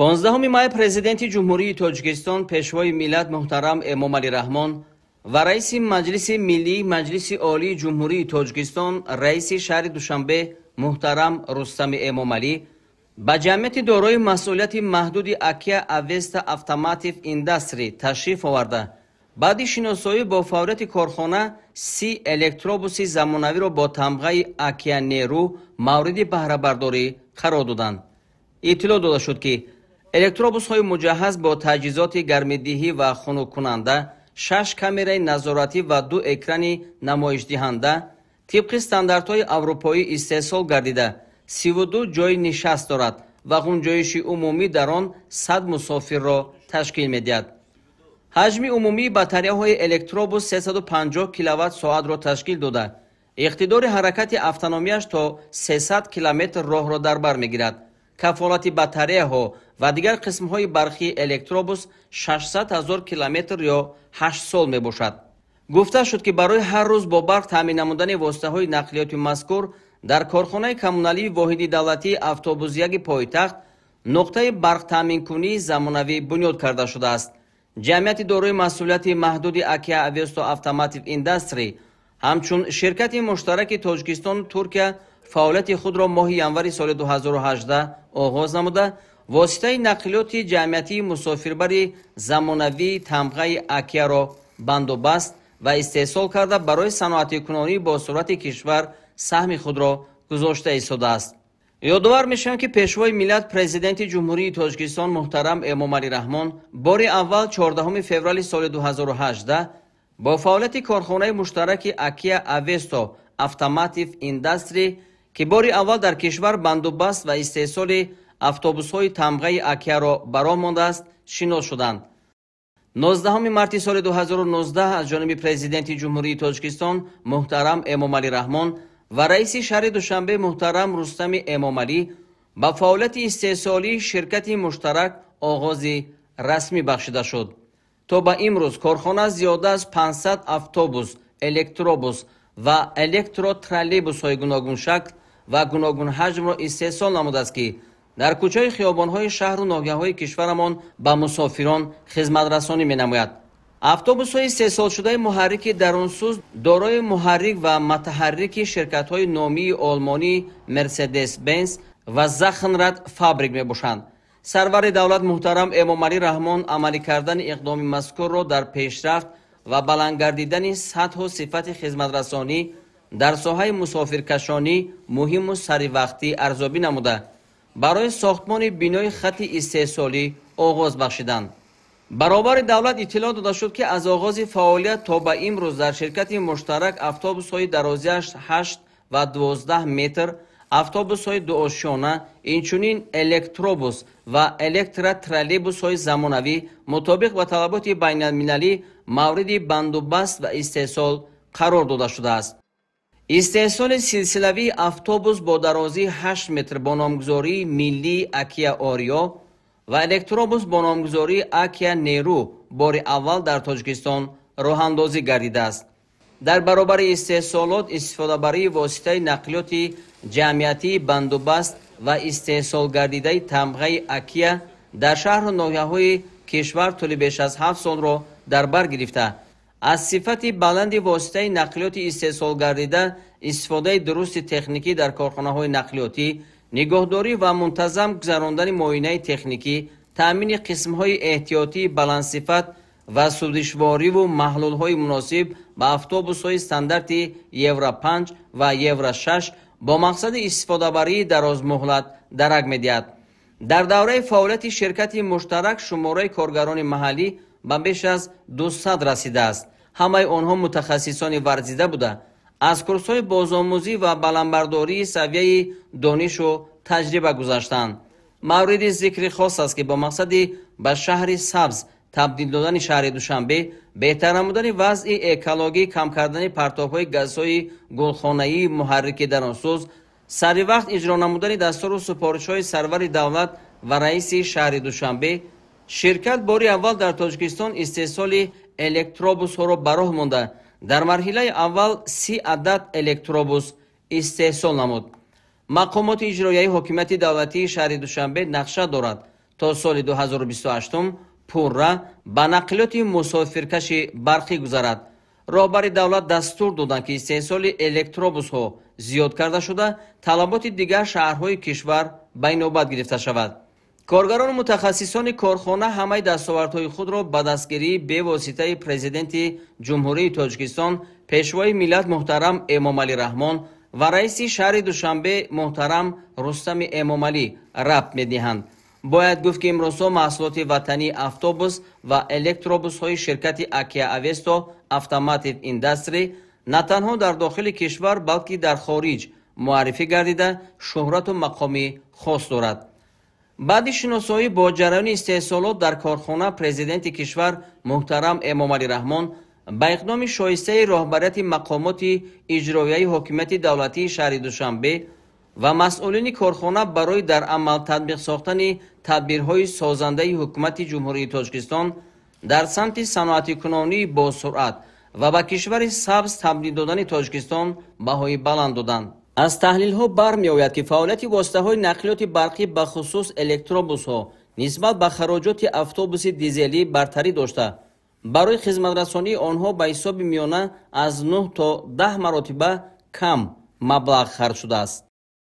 15 май Президенти Ҷумҳурии Тоҷикистон, Пешвои миллат муҳтарам Эмомалӣ Раҳмон ва раиси Маҷлиси Миллии Маҷлиси Олии Ҷумҳурии Тоҷикистон, раиси шаҳри Душанбе муҳтарам Рустами Эмомалӣ ба ҷамъияти дорои масъулияти маҳдуди Акия Авеста Автоматив Индастри ташриф оварда, баъди шиносоӣ бо фаъолияти корхона 30 электробуси замонавиро бо тамғаи Акия Нерӯ мавриди баҳрабардорӣ қарор доданд. Иттилоъ дода шуд, ки электробусҳои муҷаҳҳаз бо таҷҳизоти гармидиҳӣ ва хунуккунанда, 6 камераи назоратӣ ва 2 экрани намоишдиҳанда тибқи стандартҳои аврупоӣ истеҳсол гардида, 32 ҷойи нишаст дорад ва ғунҷоиши умумӣ дар он 100 мусофирро ташкил медиҳад. Ҳаҷми умумии батареяҳои электробус 350 киловатт соатро ташкил дода, иқтидори ҳаракати автономияш то 300 километр роҳро дар бар мегирад. Кафолати батареяҳо ва дигар қисмҳои барқии электробус 600 ҳазор километр ё 8 сол мебошад. Гуфта шуд, ки барои ҳар рӯз бо барқ таъмин намудани воситаҳои нақлиёти мазкур дар корхонаи коммуналии воҳиди давлатии автобусияги пойтахт нуқтаи барқтаъминкунии замонавӣ бунёд карда шудааст. Ҷамъияти дорои масъулияти маҳдуди Акия Авесто Автоматив Индастри ҳамчун ширкати муштараки Тоҷикистону Туркия фаъолияти худро моҳи январи соли 2018 оғоз намуда, воситаи нақлиёти ҷамъиятии мусофирбари замонавии тамғаи Акияро бандубаст ва истеҳсол карда, барои саноатикунонии босуръати кишвар саҳми худро гузошта истодааст. Ёдовар мешавем, ки Пешвои миллат, Президенти Ҷумҳурии Тоҷикистон муҳтарам Эмомалӣ Раҳмон бори аввал 14 феврали соли 2018 бо фаъолияти корхонаи муштараки Акия Авесто Автоматив Индастри, ки бори аввал дар кишвар бандубаст ва истеҳсоли автобусҳои тамғаи Акияро ба роҳ мондааст, шинос шуданд. 19 марти соли 2019 аз ҷониби Президенти Ҷумҳурии Тоҷикистон муҳтарам Эмомалӣ Раҳмон ва раиси шаҳри Душанбе муҳтарам Рустами Эмомалӣ ба фаъолияти истеҳсолии ширкати муштарак оғози расмӣ бахшида шуд. То ба имрӯз корхона зиёда аз 500 автобус, электробус ва электротроллейбусҳои гуногуншакл ва гуногунҳаҷмро истеҳсол намудааст, ки дар кӯчаи хиёбонҳои шаҳру ноҳияҳои кишварамон ба мусофирон хизматрасонӣ менамояд. Автобусҳои истеҳсолшудаи муҳаррики дарунсӯз дорои муҳаррик ва мутаҳаррики ширкатҳои номии олмонӣ Мерседес-Бенз ва Захнрад Фабрик мебошанд. Сарвари давлат муҳтарам Эмомалӣ Раҳмон амалӣ кардани иқдоми мазкурро дар пешрафт ва баланд гардидани сатҳу сифати хизматрасонӣ дар соҳаи мусофиркашонӣ муҳиму саривақтӣ арзёбӣ намуда, барои сохтмони бинои хати истеҳсолӣ оғоз бахшиданд. Баробари давлат иттилоъ дода шуд, ки аз оғози фаъолият то ба имрӯз дар ширкати муштарак автобусҳои дарозиаш 8 ва 12 метр, автобусҳои дуошёна, инчунин электробус ва электротроллейбусҳои замонавӣ мутобиқ ба талаботи байналмилалӣ мавриди бандубаст ва истеҳсол қарор дода шудааст. Истеҳсоли силсилавии автобус бо дарозии 8 метр бо номгузории миллии Акия Ориё ва электробус бо номгузории Акия Нерӯ бори аввал дар Тоҷикистон роҳандозӣ гардидааст. Дар баробари истеҳсолот истифодабарии воситаи нақлиёти ҷамъиятии бандубаст ва истеҳсолгардидаи тамғаи Акия дар шаҳру ноҳияҳои кишвар тӯли беш аз 7 солро дар бар гирифта, аз сифати баланди воситаи нақлиёти истеҳсолгардида, истифодаи дурусти техникӣ дар корхонаҳои нақлиётӣ, нигоҳдорӣ ва мунтазам гузарондани муоинаи техникӣ, таъмини қисмҳои эҳтиётии баландсифат ва сӯзишвориву маҳлулҳои муносиб ба автобусҳои стандарти Евро 5 ва Евро 6 бо мақсади истифодабарии дарозмуҳлат дарак медиҳад. Дар давраи фаъолияти ширкати муштарак шумораи коргарони маҳаллӣ ба беш аз 200 расидааст. Ҳамаи онҳо мутахассисони варзида буда, аз курсҳои бозомӯзӣ ва баландбардории савияи донишу таҷриба гузаштанд. Мавриди зикри хос аст, ки бо мақсади ба шаҳри сабз табдил додани шаҳри Душанбе, беҳтар намудани вазъи экологӣ, кам кардани партовҳои газҳои гулхонаии муҳаррики дарунсӯз, саривақт иҷро намудани дастуру супоришҳои сарвари давлат ва раиси шаҳри Душанбе, ширкат бори аввал дар Тоҷикистон истеҳсоли электробусҳоро ба роҳ монда, дар марҳилаи аввал 30 адад электробус истеҳсол намуд. Мақомоти иҷроияи ҳокимияти давлатии шаҳри Душанбе нақша дорад, То соли 2028 пурра ба нақлиёти мусофиркаши барқӣ гузарад. Роҳбари давлат дастур доданд, ки истеҳсоли электробусҳо зиёд карда шуда, талаботи дигар шаҳрҳои кишвар ба инобат гирифта шавад. Коргарону мутахассисони корхона ҳамаи дастовардҳои худро ба дастгирии бевоситаи Президенти Ҷумҳурии Тоҷикистон, Пешвои миллат муҳтарам Эмомалӣ Раҳмон ва раиси шаҳри Душанбе муҳтарам Рустами Эмомалӣ рабт медиҳанд. Бояд гуфт, ки имрӯзҳо маҳсулоти ватании автобус ва электробусҳои ширкати Акия Авесто Автоматив Индастри на танҳо дар дохили кишвар, балки дар хориҷ муаррифӣ гардида, шӯҳрату мақоми хос дорад. Баъди шиносоӣ бо ҷараёни истеҳсолот дар корхона, Президенти кишвар муҳтарам Эмомалӣ Раҳмон ба иқдоми шоистаи роҳбарияти мақомоти иҷроияи ҳокимияти давлатии шаҳри Душанбе ва масъулини корхона барои дар амал татбиқ сохтани тадбирҳои созандаи Ҳукумати Ҷумҳурии Тоҷикистон дар самти саноатикунонии босуръат ва ба кишвари сабз табдил додани Тоҷикистон баҳои баланд доданд. Аз таҳлилҳо бармеояд, ки фаъолияти воситаҳои нақлиёти барқӣ, бахусус электробусҳо, нисбат ба хароҷоти автобуси дизелӣ бартарӣ дошта, барои хизматрасонии онҳо ба ҳисоби миёна аз 9 то 10 маротиба кам маблағ харҷ шудааст.